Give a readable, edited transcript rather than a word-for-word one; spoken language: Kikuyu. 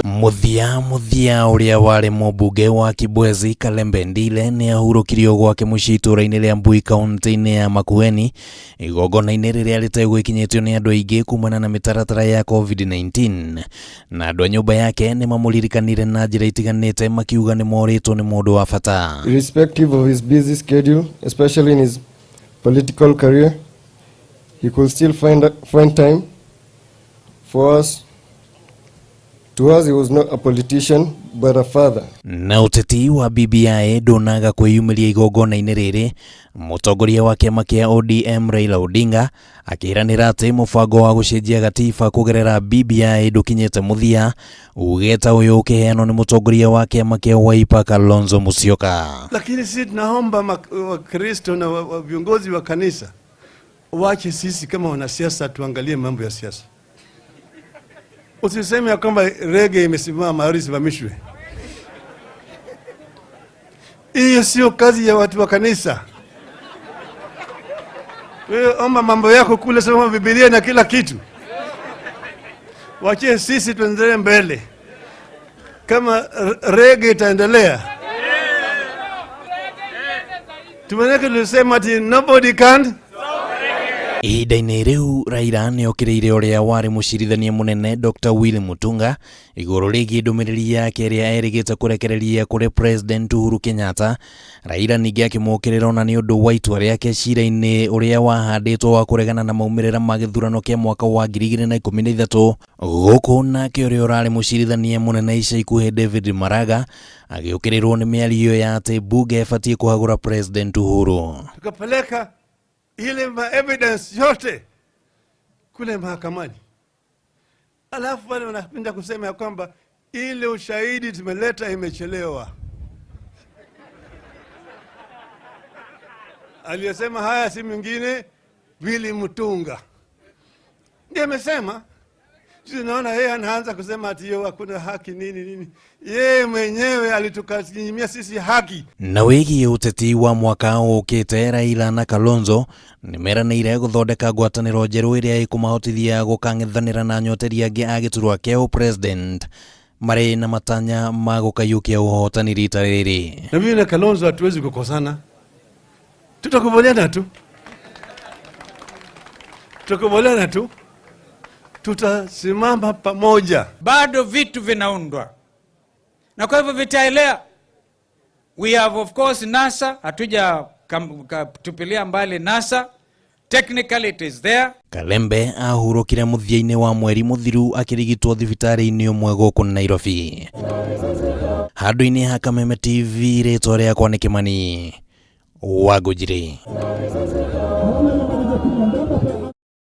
Mũthia mũthia ũrĩa warĩ mũmbunge wa Kibwezi Kalembe Ndile nĩ ahurũkirio gwake mũciĩ itũũra-inĩ rĩa Mbui kaunti-inĩ ya Makueni igongona-inĩ rĩrĩa rĩtegwĩkinyĩtio nĩ andũ aingĩ kumana na mĩtaratara ya COVID-19 na andũ a nyũmba yake nĩ mamũririkanire na njĩra itiganĩte makiuga nĩ morĩtwo nĩ mũndũ wa bata. Irrespective of his busy schedule, especially in his political career, he could still find time for us. To us, he was not a politician, but a father. Na ũteti wa BBI ndũnaga kwĩyumĩria igongona-inĩ rĩrĩ, mũtongoria wa kĩama kĩa ODM Raila Odinga akĩranĩra atĩ mũbango wa gũcenjia gatiba kũgerera BBI ndũkinyĩte mũthia, uge ta ũyũ ũkĩheanwo nĩ mũtongoria wa kĩama kĩa Wiper Kalonzo Musyoka. Lakini sisi tunaomba Wakristo na viongozi wa kanisa wache sisi kama wanasiasa tuangalie mambo ya siasa. Usiseme ya kwamba rege imesimama au isimamishwe. Hiyo sio kazi ya watu wa kanisa. Wewe omba mambo yako kule, soma Biblia na kila kitu. Wachie sisi tuendelee mbele. Kama rege itaendelea, tumeneke tulisema ati nobody can. Ihinda-inĩ rĩu Raila nĩ okĩrĩire ũrĩa warĩ mũcirithania mũnene Dr. Willy Mutunga igũrũ rĩgiĩ ndũmĩrĩri yake ĩrĩa erĩgĩte kũrekereria kũrĩ President Uhuru Kenyatta. Raila ningĩ akĩmũkĩrĩra ona nĩ ũndũ wa itua rĩake cira-inĩ ũrĩa wahandĩtwo wa kũregana na maumĩrĩra ma gĩthurano kĩa mwaka wa 2013 gũkũ nake ũrĩa ũrarĩ mũcirithania mũnene ica ikuhĩ David Maraga agĩũkĩrĩrwo nĩ mĩario ya atĩ bunge ĩbatiĩ kũhagũra President Uhuru. Tukapeleka ile ma evidence yote kule mahakamani, alafu wale wanapenda kusema ya kwamba ile ushahidi tumeleta imechelewa. Aliyesema haya si mwingine Willy Mutunga ndiye amesema. Tunaona yeye anaanza kusema ati yo hakuna haki nini nini. Yeye mwenyewe alitukanyimia sisi haki. Na wĩgiĩ ũteti wa mwaka ũkĩte Raila na Kalonzo nĩ meranĩire gũthondeka ngwatanĩro njerũ ĩrĩa ĩkũmahotithia gũkang'ethanĩra na anyoteri angĩ a gĩturwa kĩa ũpresident marĩ na matanya ma gũkaiyũkia ũhotani rita rĩrĩ. Na mimi na Kalonzo hatuwezi kukosana, tutakubaliana tu, tutakubaliana tu, tutasimama pamoja. Bado vitu vinaundwa na kwa hivyo vitaelea. We have of course NASA, hatuja tupilia mbali NASA. Technically it is there. Kalembe ahurũkire mũthia-inĩ wa mweri mũthiru akĩrigitwo thibitarĩ-inĩ ũmwe gũkũ Nairobi. Handũ-inĩ ha Kameme TV, rĩtwa rĩakwa nĩ Kimani Wangũnjiri.